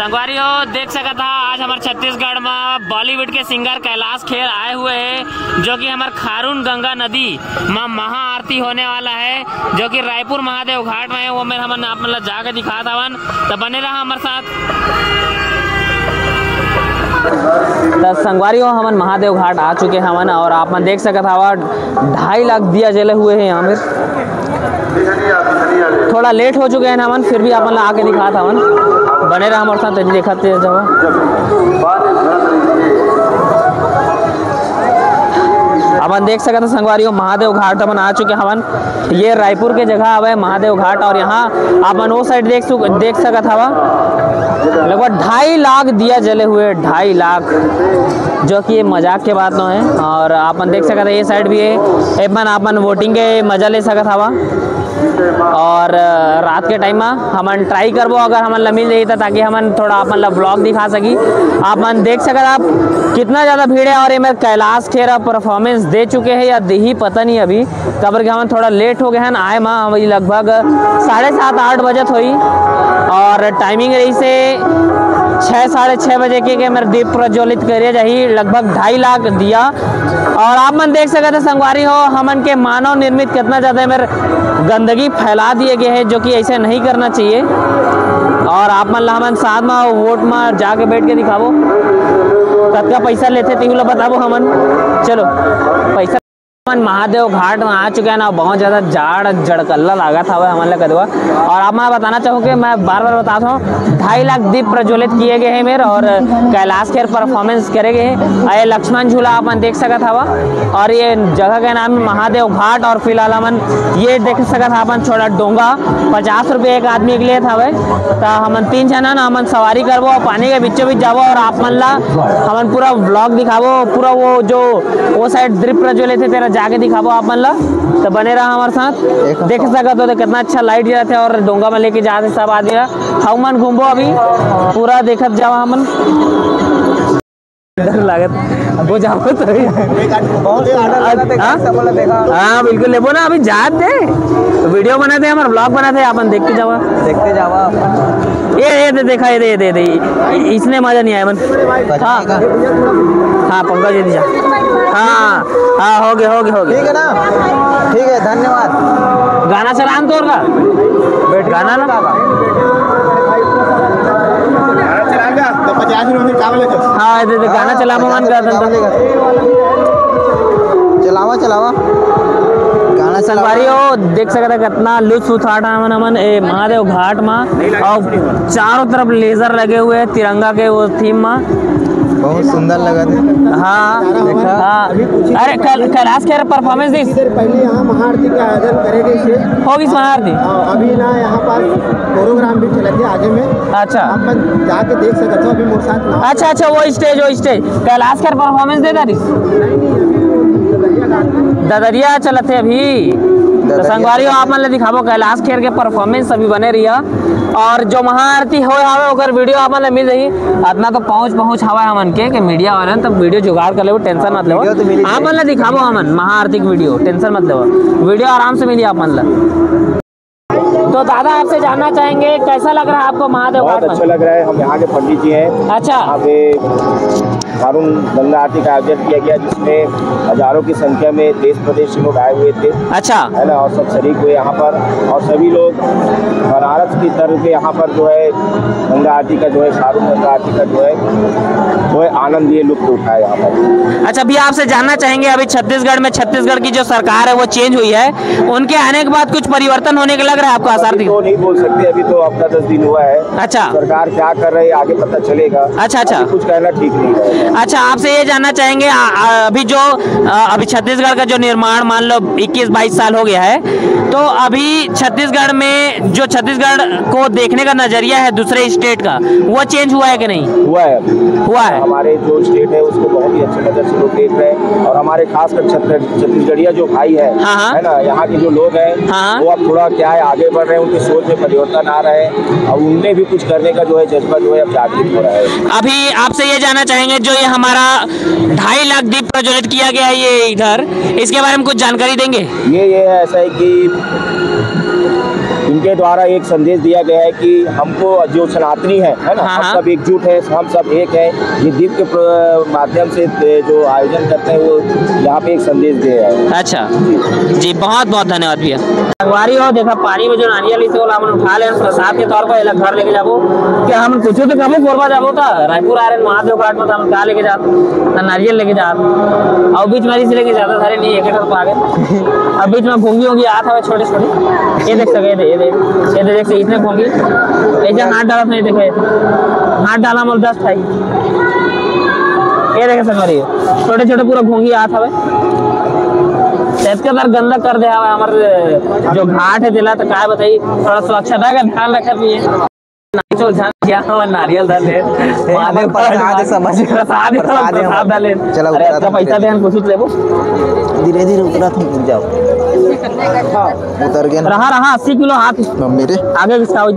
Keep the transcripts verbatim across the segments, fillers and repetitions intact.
संगवारी हो, देख सकत हा, आज हमर छत्तीसगढ़ म बॉलीवुड के सिंगर कैलाश खेर आए हुए हे, जो कि हमर खारून गंगा नदी म महाआरती होने वाला हे, जो कि रायपुर महादेव घाट म हे। वो मेर हमन आप मन ला जाके दिखात हवन, त बने रहा हमर साथ। त संगवारी हो, हमन महादेव घाट आ चुके हवन और आप मन देख सकत हवा, ढाई लाख दिया जले हुए हे यहाँ मेर। थोड़ा लेट हो चुके हैं हमन, फिर भी अपन ला आके दिखात हवन। बने रहा हमर साथ, तभी देखत जावा। अपन देख सकत ह संगवारी हो, महादेव घाट हमन आ चुके हवन। ये रायपुर के जगह हवे महादेव घाट, और यहाँ अपन वो साइड देख सु-, देख सकत हवा, लगभग ढाई लाख दिया जले हुए, ढाई लाख, जो कि ये मजाक के बात नो है। और अपन देख सकत है, ये साइड भी है, एमन अपन वोटिंग के मजा ले सकत हवा। और, अ, रात के टाइम में हमन ट्राई करबो, अगर हमन ला मिल जाही त, ताकि हमन थोड़ा अपन ला ब्लॉग दिखा सकी। आप मन देख सकत, आप कितना ज़्यादा भीड़ है। और ये मेर कैलाश खेर परफॉर्मेंस दे चुके हैं या देही, पता नहीं अभी, काबर के हमन थोड़ा लेट हो गए हैं आए मा, अभी लगभग साढ़े सात, आठ बजत होही। और टाइमिंग रही से छः, साढ़े छः बजे के, के मेर दीप प्रज्वलित करे जाही, लगभग ढाई लाख दिया। और आप मन देख सकत है संगवारी हो, हमन के मानव निर्मित कितना ज़्यादा मेर गंदगी फैला दिए गए है, जो कि ऐसे नहीं करना चाहिए। और आप मन ला हमन साथ में वोट में जाके बैठ के दिखाबो, कतका पैसा लेथे तेहू ला बताबो हमन। चलो, पैसा हमन महादेव घाट में आ चुके हैं ना, बहुत ज़्यादा जाड़ जड़कल्ला लागत हवे हमन ला कदवा। और आप मैं बताना चाहूँ कि मैं बार बार बताता हूँ, ढाई लाख दीप प्रज्वलित किए गए हैं मेर, और कैलाश खेर परफॉर्मेंस करे गए हैं। ये लक्ष्मण झूला आप मन देख सकत हवा, और ये जगह के नाम है महादेव घाट। और फिलहाल हमन ये देख सकत हवा, अपन छोटा डोंगा पचास रुपये एक आदमी के लिए था भाई, तो हमन तीन जना ना, हमन सवारी करबो और पानी के बीचों बीच जाबो, और आप मन ला हमन पूरा ब्लॉग दिखाबो, पूरा वो जो वो साइड दीप प्रज्वलित हे, तेरा जाके दिखाबो आप मन ला। तो बने रहा हमारे साथ। एक देख सकत हो तो कितना अच्छा लाइट जलत हे और डोंगा में लेके जात हे सब आदमी ला। हम मन घूमबो अभी, पूरा देखत जावा हमन। डर लागत, वो जाबो तो ही। बहुत सुंदर लगा, देखा, हाँ? सब वाला देखा। हाँ, बिल्कुल लेबो ना, अभी जात दे। वीडियो बनाते हैं, हमारा ब्लॉग बनाते हैं, अपन देखते जावा। देखते जावा। ये, ये दे, देखा, ये दे, ये दे, ये दे। इसने मजा नहीं आया मन। हाँ। हाँ, पंकज जी जा। हाँ, हाँ, हो गए, हो गए, हो गए। ठीक है ना? ठीक है, धन्यवाद। गाना चलान तोर का? बैठ गाना ना? गाना चलाएगा, तो पचास रुपये में चावल ले जाओ। हाँ, ये दे, दे, गाना हाँ, चला, पचास मन रुपये कर दे। चावल लेगा। चलावा, चलावा। गाना चलावा। संगवारी हो, देख सकत है कितना लुत्फ उठात हन हमन, हमन ए महादेव घाट मा, और चारों तरफ लेजर लगे हुए हैं तिरंगा के वो थीम मा। बहुत सुंदर लगा थे। हाँ, देखा? हाँ। अरे, कल, कैलाश खेर परफॉर्मेंस दिस। इधर पहले यहाँ महाआरती का आयोजन करे गए थे। हो गई महाआरती? हाँ, अभी ना यहाँ पास प्रोग्राम भी चलत हे आगे में। अच्छा। आप मन जाके देख सकत हो, अभी मोर साथ ना। अच्छा, अच्छा, वो स्टेज, वो स्टेज। कैलाश खेर परफॉर्मेंस देता दिस। ददरिया चलत हे अभी। तो ददरिया संगवारी हो, चलत हे। आप मन ले दिखाबो कैलाश खेर के परफॉर्मेंस अभी बने रही है। और जो महाआरती होए हवे, ओकर वीडियो आप मन ले मिल जाही। अतना तो पहुँच, पहुँच हवा है हमन के, के मीडिया वाला, तब वीडियो जुगाड़ कर लेबो, टेंशन मत लेबो। वीडियो तो मिल ही आप मन जाही। ला दिखाबो हमन महाआरती के वीडियो, टेंशन मत लेबो, वीडियो आराम से मिली आप मन ला। तो दादा, आपसे जानना चाहेंगे, कैसा लग रहा है आपको महादेव बहुत घाट में? अच्छा लग रहा है। हम यहाँ के पंडित जी हैं। अच्छा। यहाँ पे खारून गंगा आरती का आयोजन किया गया, जिसमें हजारों की संख्या में देश प्रदेश से लोग आए हुए थे। अच्छा। है ना, और सब शरीक हुए यहाँ पर, और सभी लोग बनारस की तरह के यहाँ पर जो है गंगा आरती का जो है, खारून गंगा आरती का जो है, जो है आनंद लिए, लुत्फ उठाए यहाँ पर। अच्छा, अभी आपसे जानना चाहेंगे, अभी छत्तीसगढ़ में, छत्तीसगढ़ की जो सरकार है वो चेंज हुई है, उनके आने के बाद कुछ परिवर्तन होने के लग रहा है आपको आसार अभी दिख- तो नहीं बोल सकते, अभी तो हफ्ता दस दिन हुआ है। अच्छा। सरकार क्या कर रही है, आगे पता चलेगा। अच्छा, अच्छा। अभी कुछ कहना ठीक नहीं है। अच्छा, आपसे ये जानना चाहेंगे, आ, आ, अभी जो, आ, अभी छत्तीसगढ़ का जो निर्माण, मान लो इक्कीस बाईस साल हो गया है, तो अभी छत्तीसगढ़ में जो छत्तीसगढ़ को देखने का नजरिया है दूसरे स्टेट का, वो चेंज हुआ है कि नहीं? हुआ है। हुआ है। हमारे जो स्टेट है उसको बहुत ही अच्छे नजर से लोग देख रहे हैं, और हमारे खासकर छत्तीस-, छत्तीसगढ़िया जो भाई है, हाँ, हाँ। है ना, यहाँ के जो लोग हैं, हाँ, हाँ। वो अब थोड़ा क्या है, आगे बढ़ रहे हैं, उनकी सोच में परिवर्तन आ रहा है, और उनमें भी कुछ करने का जो है जज्बा जो है अब जागृत हो रहा है। अभी आपसे ये जानना चाहेंगे, जो ये हमारा ढाई लाख दीप प्रज्वलित किया गया है ये इधर, इसके बारे में कुछ जानकारी देंगे? ये, ये ऐसा है कि इनके द्वारा एक संदेश दिया गया है कि हमको जो सनातनी है, है ना, हाँ, हम हाँ। सब एकजुट हैं, हम सब एक हैं। ये दीप के प्र-, माध्यम से जो आयोजन करते हैं, वो यहाँ पे एक संदेश दे रहे हैं। अच्छा जी, बहुत बहुत धन्यवाद भैया। संगवारी हो, देखा, पानी में जो नारियल इसे, ओला हमन उठा लेन प्रसाद के तौर पर, एला घर लेके जाबो। क्या हमन कुछ तो खाबो, कोरबा जाबो, त रायपुर आ रहे महादेव घाट में, त हमन का लेके जात, त नारियल लेके जात। और बीच में इसे लेके जाता, सारे नहीं, एक एक पा गए। अब बीच में घोंगी वोंगी आत हवे छोटे छोटे, ये देख सके, ये दे, ये दे, ये दे, देख सके, इतने घोंगी, ऐसे हाथ डालत नहीं देखे, हाथ डाला मोल दस ठाई, ये देखे सके, छोटे छोटे पूरा घोंगी आत हवे। तो इतने बार गंदा कर दे हवे हमर जो घाट है दिला, तो काय बताई, थोड़ा स्वच्छता का ध्यान रखे भी है। नारियल धर ले। ए, हमर महादेव प्रसाद है, समझ। प्रसाद है, प्रसाद है प्रसाद हमर। डाले। चला, अरे, उतरा इतना था, पैसा उतरा। दे, हम कुछ लेबो। धीरे धीरे उतरा था, रुक जाओ। उतर गया ना। रहा, रहा, अस्सी किलो हाथ। मेरे। आगे किसका हो?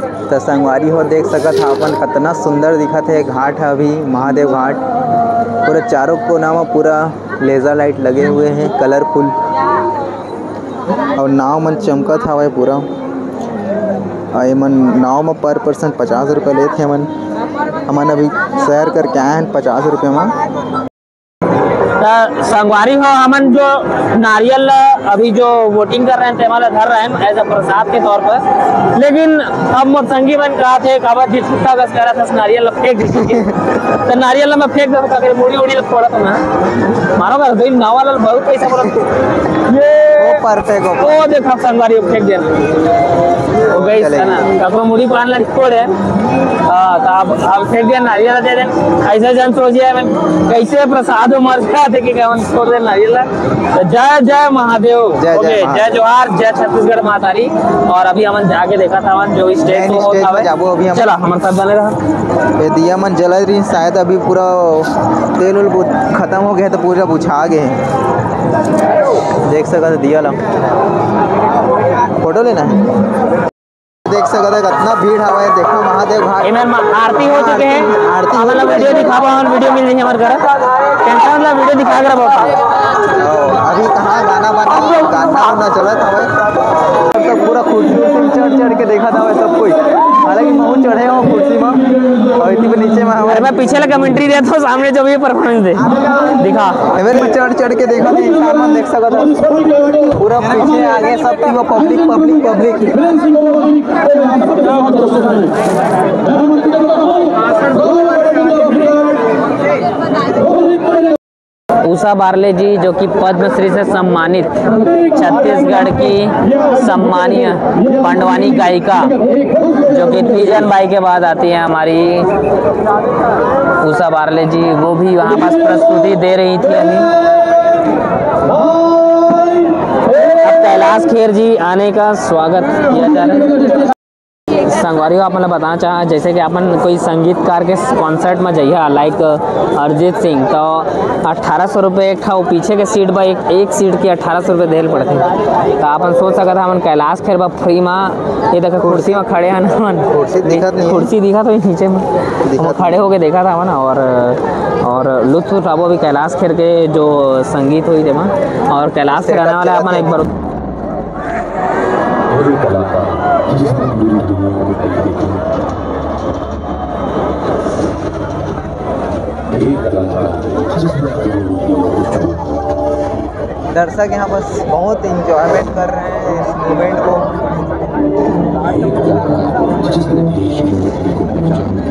त संगवारी हो, देख सकत हा अपन, कतना सुंदर दिखत हे घाट ह अभी, महादेव घाट। पूरा चारों कोना म पूरा लेजर लाइट लगे हुए हैं, कलरफुल। और नाव मन चमकत हवय पूरा। और एमन नाव म per person पचास रुपया लेत हे हमन। हमन अभी सैर करके आए हैं पचास रुपया म। त संगवारी हो, हमन जो नारियल ला अभी जो voting कर रहे हैं, तेमा ला धर रहे हैं as a प्रसाद के तौर पर, लेकिन अब मोर संगी मन कहा थे, काबर जी छुट्टा कस करा था, नारियल ला फेंक दीजिए। तो नारियल ला मैं फेंक देता, फिर मुड़ी उड़ी ला फोड़ा था ना। मारो कर दो, नावा ला बहुत पैसा बोला। ये वो perfect हो। वो देखा संगवारी, फेंक देना। हो गई चलेगा। है ना, ककरो मुड़ी पान ला फोड़े। हाँ, तो अब, अब फेंक दिया नारियल दे दे। ऐसे जन सोचिए, मैं कैसे प्रसाद उमर गया थे कि क्या छोड़ दे नारियल। तो जय जय महादेव। जय जय OK, महादेव। जय जोहार, जय छत्तीसगढ़ माता री। और अभी हमन जाके देखा था, हमन जो stage main show stage होता पे है। जाबो अभी हम। चला, हमारे साथ बने रहा। ये दिया मन जला रही, शायद अभी पूरा तेल उल बुझ-, खत्म हो गया, तो पूरा बुझा गए हैं। देख सकते हो दिया ला। फोटो लेना है। देख सकत हे, कतना भीड़ हवय। देखो महादेव घाट। एमेर म-, आरती हो चुके हे। आरती हो हमन ला चुके हे। वीडियो दिखाबो, हमन वीडियो मिल जाही हमर घर। टेंशन ला वीडियो दिखा के रखबो। अभी कहाँ गाना बना, गाना उना चलत हवय। सब पूरा कुर्सी उर्सी में चढ़ चढ़ के देखत हवय सब कोई। हालांकि महू चढ़े हो कुर्सी में, और इतनी नीचे में हवय। अरे मैं पीछे ले commentary देता हूँ, सामने जो भी performance दे, दिखा। एमेर में चढ़ चढ़ के देखत हे, इंसान मन देख सकत हे। पूरा पीछे आगे सब वो public, public, public। उषा बारले जी, जो कि पद्मश्री से सम्मानित छत्तीसगढ़ की सम्मानीय पंडवानी गायिका, जो कि तीजन बाई के बाद आती है हमारी उषा बारले जी, वो भी वहाँ पास प्रस्तुति दे रही थी अभी। अब कैलाश खेर जी आने का स्वागत किया जा रहा है। संगवारी हो, आप मन ला बताना चाहा, जैसे कि अपन कोई संगीतकार के concert में जइहा, like अरिजीत सिंह, तो अठारह सौ रुपये एक ठा, वो पीछे के seat पर एक, एक seat के अठारह सौ रुपये देल पड़थे। तो अपन सोच सकत हा, हमन कैलाश खेर बर free में, ये देखा कुर्सी में खड़े हैं ना हमन। कुर्सी दिखत नहीं है। कुर्सी दिखत होही नीचे में। दिखत हम खड़े नहीं। होके देखा था हमन, और, और लुत्फ उठाबो अभी कैलाश खेर के जो संगीत होही तेमा, और कैलाश खेर आने वाला है अपन एक बार। वही कलाकार जिसने पूरी दुनिया को दिल देखी। वही कलाकार जिसने पूरी दुनिया को छू। दर्शक यहाँ बस बहुत enjoyment कर रहे हैं इस moment को। वही कलाकार जिसने देश की उन्नति को पहचान दी।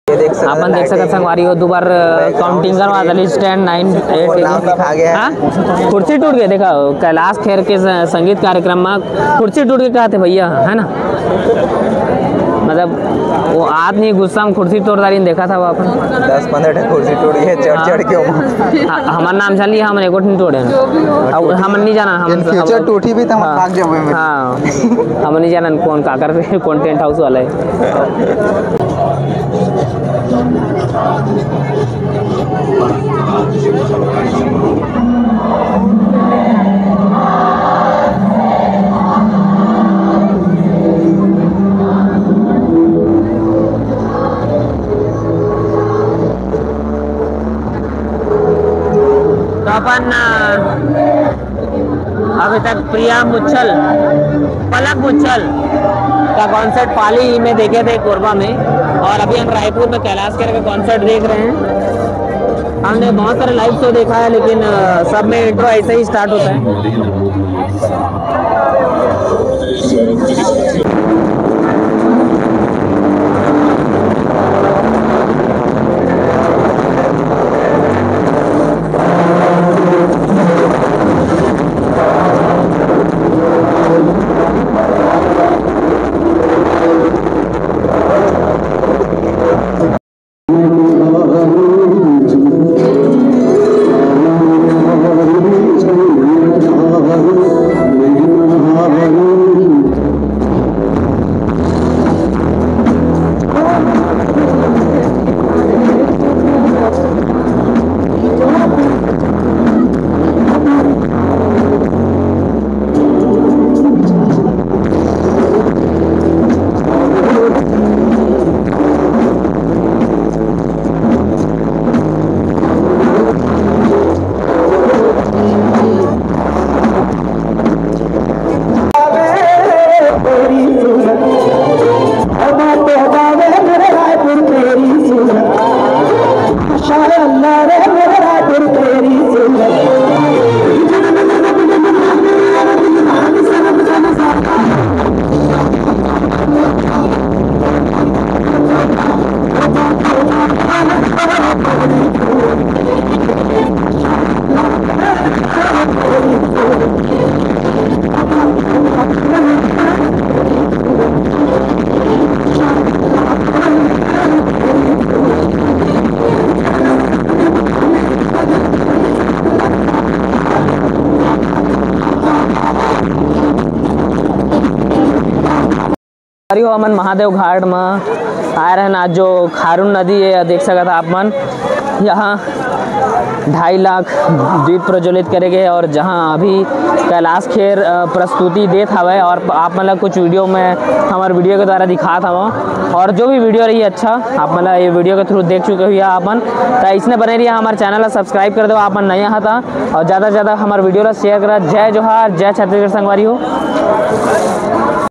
ये देख सकत अपन देख सकत संगवारी हो, दो बार, अ, counting करवा दली, stand nine eight। नाम लिखा गया है। हाँ? कुर्सी टूट गया, देखा, कैलाश खेर के स-, संगीत कार्यक्रम में कुर्सी टूट के कहा थे भैया, है ना? मतलब, वो आदमी गुस्सा में कुर्सी तोड़ डाली, देखा था वो अपन। दस पन्द्रह ठे कुर्सी टूट गए, चढ़ हाँ। चढ़ के वो। हाँ, हमार नाम चल लिया, हमन एको ठन तोड़े हैं। अब हमन नहीं जाना, हम, in future हम टूटी भी तो हम हाँ। भाग जाबे में। हाँ, हमन नहीं जाना कौन काकर content house वाला है। तो अपन, अ, प्रिया मुच्छल, पलक मुच्छल का कॉन्सर्ट पाली में देखे थे, कोरबा में। और अभी हम रायपुर में कैलाश खेर का कॉन्सर्ट देख रहे हैं। हमने बहुत सारे लाइव शो देखा है, लेकिन सब में इंट्रो ऐसे ही स्टार्ट होता है। अरे हो, हमन महादेव घाट म आए रहन। आज जो खारून नदी है, देख सकत ह आप मन, यहाँ ढाई लाख दीप प्रज्वलित करे गए और जहाँ अभी कैलाश खेर, अ, प्रस्तुति देत हवय और आप मन ला कुछ वीडियो में, हमर वीडियो के द्वारा दिखात हवं। और जो भी वीडियो रही अच्छा, आप मन ला ये वीडियो के through देख चुके हुई आप मन, त इसने बने रहिए, हमारे चैनल ला सब्सक्राइब कर दो, आप मन नया ह त, और ज़्यादा से ज़्यादा हमारे वीडियो ला शेयर करा। जय जोहार, जय छत्तीसगढ़ संगवारी हो।